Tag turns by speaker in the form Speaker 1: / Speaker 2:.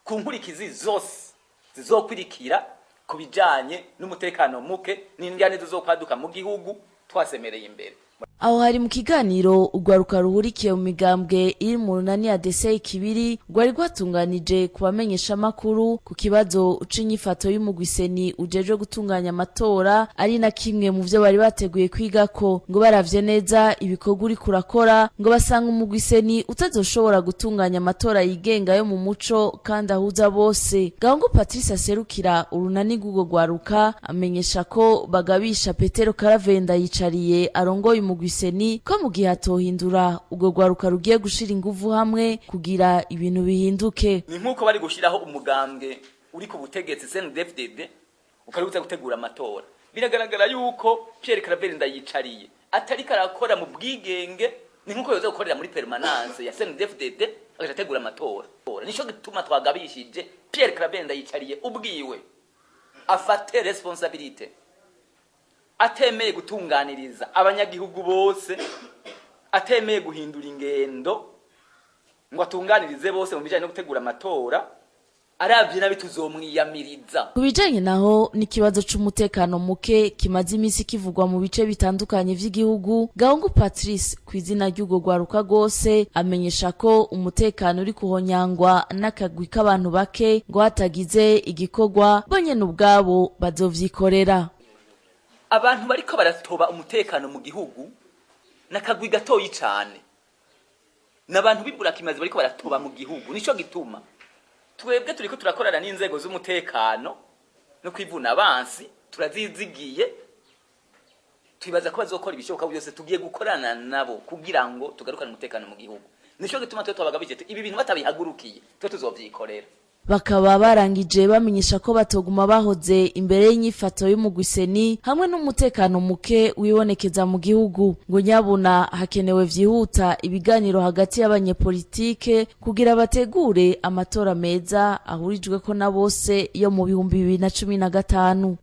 Speaker 1: Ku nkurikizi zose zizokwirikira ku bijanye n'umutekano muke n'indyane zizokwaduka mu gihugu, twasemereye imbere.
Speaker 2: Aho hari mu kiganiro urwaruka ruhurikiye mu migambwe iri mu runani ADC Kibiri rwari rwatunganije ku bamenyeshamakuru ku kibazo c'inyifato y'umugwi CENI ujejwe gutunganya amatora, ari na kimwe mu vyo bari bateguye kwigako. Ngo baravye neza ibikorwa uriko urakora, ngo basanga umugwi CENI utazoshobora gutunganya amatora yigenga yo mu muco kandi ahuza bose. Gahungu Patrice aserukira urunani rw'urwo rwaruka amenyesha ko bagabisha Petero Claver Ndayicariye arongoye umugwi CENI ko mu gihe atohindura, urwo rwaruka rugiye gushira inguvu hamwe kugira ibintu bihinduke.
Speaker 1: Ni nk'uko bari gushyiraho umugambwe uri ku butegetsi CNDD-FDD ukari uza gutegura amatora. Biragaragara yuko Pierre Claver Ndayicariye atariko arakora mu bwigenge. Ni nk'uko yoza gukorera muri permanence ya CNDD-FDD agaca ategura amatora. Nico gituma twagabishije Pierre Claver Ndayicariye ubwiwe afate responsabilité. Atemeye gutunganiriza abanyagihugu bose, atemeye guhindura ingendo ngo atunganirize bose mu bijanye no gutegura amatora, aravye nabi tuzomwiyamiriza.
Speaker 2: Ku bijanye naho n'ikibazo c'umutekano muke kimaze imisi kivugwa mu bice bitandukanye vy'igihugu, Gahungu Patrice ku izina ry'urwo rwaruka rwose amenyesha ko umutekano uri kuhonyangwa n'akagwi k'abantu bake, ngo hatagize igikorwa bonyene ubwabo bazovyikorera.
Speaker 1: Abantu bariko baratoba umutekano mu gihugu n'akagwi gatoyi cane, n'abantu b'imburakimazi bariko baratoba mu gihugu. Nico gituma twebwe turiko turakorana n'inzego z'umutekano no kwivuna abansi, turazizigiye, twibaza ko bazokora ibishoboka byose. Tugiye gukorana nabo kugira ngo tugarukane umutekano mu gihugu. Nico gituma twe twabagabije, ibi bintu batabihagurukiye, twe tuzovyikorera.
Speaker 2: Bakaba barangije bamenyesha ko batoguma bahoze imbere y'inyifato y'umugwi CENI hamwe n'umutekano muke wibonekeza mu gihugu. Ngo nyabuna hakenewe vyihuta ibiganiro hagati y'abanyepolitike kugira bategure amatora meza ahurijweko na bose yo mu 2015.